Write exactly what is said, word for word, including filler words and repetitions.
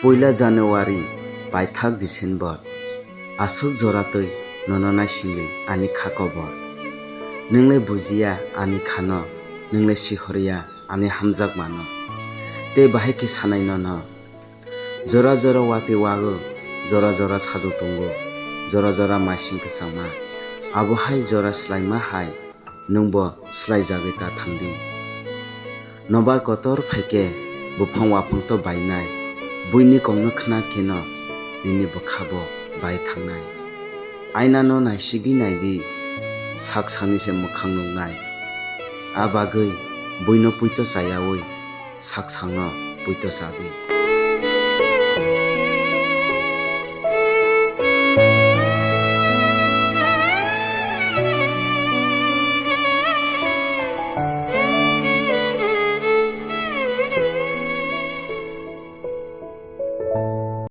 Puila January, paithak December, aswk jora twi nono naisingli ani kha kobor. Nwng le bujiya ani khano, nwng le sihorya ani hamjakmano. Tei bahai khe sanai nono. Jora jora watwi wago, jora jora sadu tongo, jora jora maising kwchangma. Abo hai jora swlaima hai, nwngbo swlaijagwi ta thangdi. Nobar kotor phaikhe buphang waphang to bainai, buini kongno khna kheno nini bwkhabo bai thangnai. Ainano naisigwi naidi, sak sakni se mwkhang nuknai. A bagwi buino puito chayaui sak sakno puito chadi.